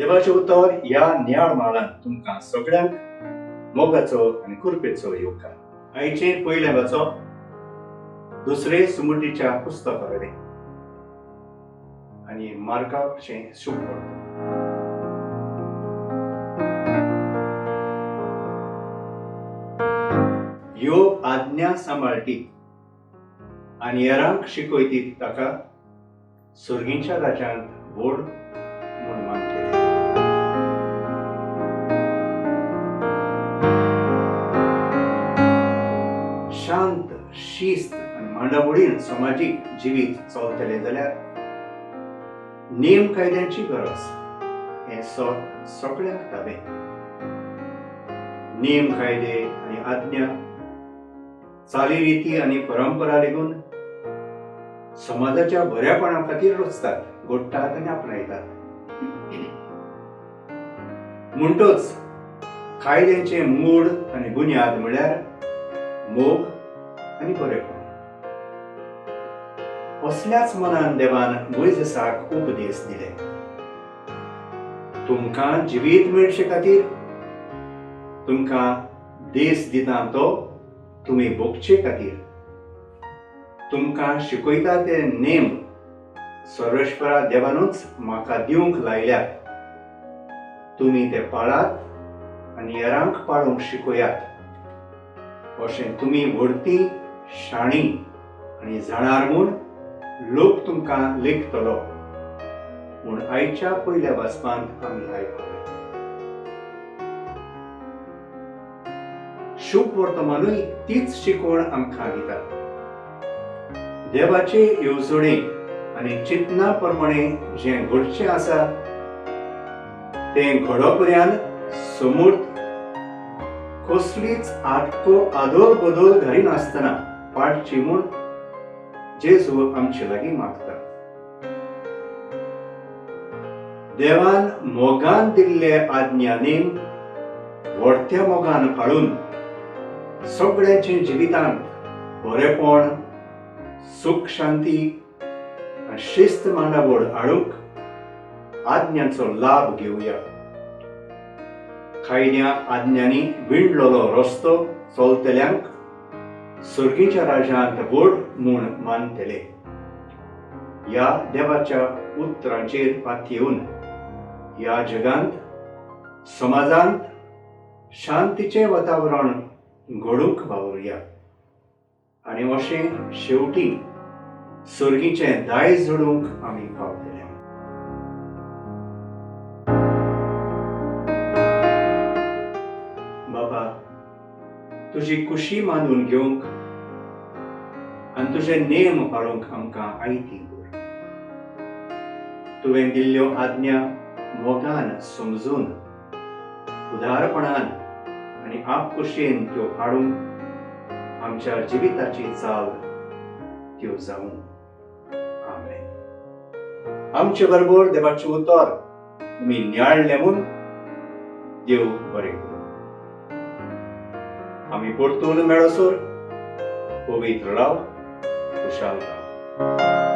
देवाचें उतर ह्या नियाळ म्हालांत तुमकां सगळ्यांक मोगाचो आनी कृपेचो येवकार. आयचें पयलें वाचप दुसरे सुमुटीच्या पुस्तका वयलें आनी मार्काचें शुभ. ह्यो आज्ञा सांबाळटीत आनी हेरांक शिकयतीत ताका सर्गीच्या राज्यांत व्हड म्हूण मानतले. शांत, शिस्त आनी मांडावळीन समाजीक जिवीत चलतलें जाल्यार नेम कायद्यांची गरज हें सगळ्यांक दावें. नेम कायदे आनी आज्ञा, चालीरिती आनी परंपरा लेगून समाजाच्या बऱ्यापणा खातीर रचतात, घडटात आनी आपणायतात. म्हणटच कायद्यांचें मूळ आनी बुन्याद म्हळ्यार मोग आनी बरेपण. असल्याच मनान देवान मोयजेसाक उपदेश दिले, तुमकां जिवीत मेळचे खातीर तुमकां देश दिता तो तुमी भोगचे खातीर, तुमकां शिकयता ते नेम सर्वेश्वरा देवानूच म्हाका दिवंक लायल्यात, तुमी ते पाळात आनी हेरांक पाळूंक शिकयात. अशें तुमी व्हडती, शाणी आनी जाणार म्हूण लोक तुमकां लेखतलो म्हूण आयच्या पयल्या वाचपांत आमी आयकलें. शुभ वर्तमानूय तीच शिकवण आमकां दिता. देवाचे येवजणे आनी चिंतना प्रमाणे जें घडचें आसा तें घडोपर्यान समूर्त कसलीच आटको आदोल बदल घालिनासतना पाळची म्हूण जेजू आमचे लागीं मागता. देवान मोगान दिल्ले आज्ञा नेम व्हडत्या मोगान पाळून सगळ्यांचे जिवितांत बरेपण, सुख, शांती आनी शिस्त मांडावळ हाडूंक आज्ञांचो लाभ घेवया. कायद्या आज्ञांनी विणलोलो रस्तो चलतल्यांक सर्गीच्या राज्यांत व्हड म्हूण मानतले. ह्या देवाच्या उतरांचेर पातयेवन ह्या जगांत, समाजांत शांतीचें वातावरण घडूंक वावरुया आनी अशें शेवटी सर्गीचें दायज जोडूंक आमी पावतले. बाबा, तुजी खुशी मानून घेवंक आनी तुजे नेम पाळूंक आमकां आयती कर. तुवें दिल्ल्यो आज्ञा मोगान समजून, उदारपणान आनी आपखुशयेन त्यो पाळूंक आमच्या जिविताची चाल त्यो जावं. आमेन. आमचे बरोबर देवाचें उतर तुमी नियाळलें म्हूण देव बरें करूं. आमी परतून मेळसर पवित्र राव, खुशाल राव.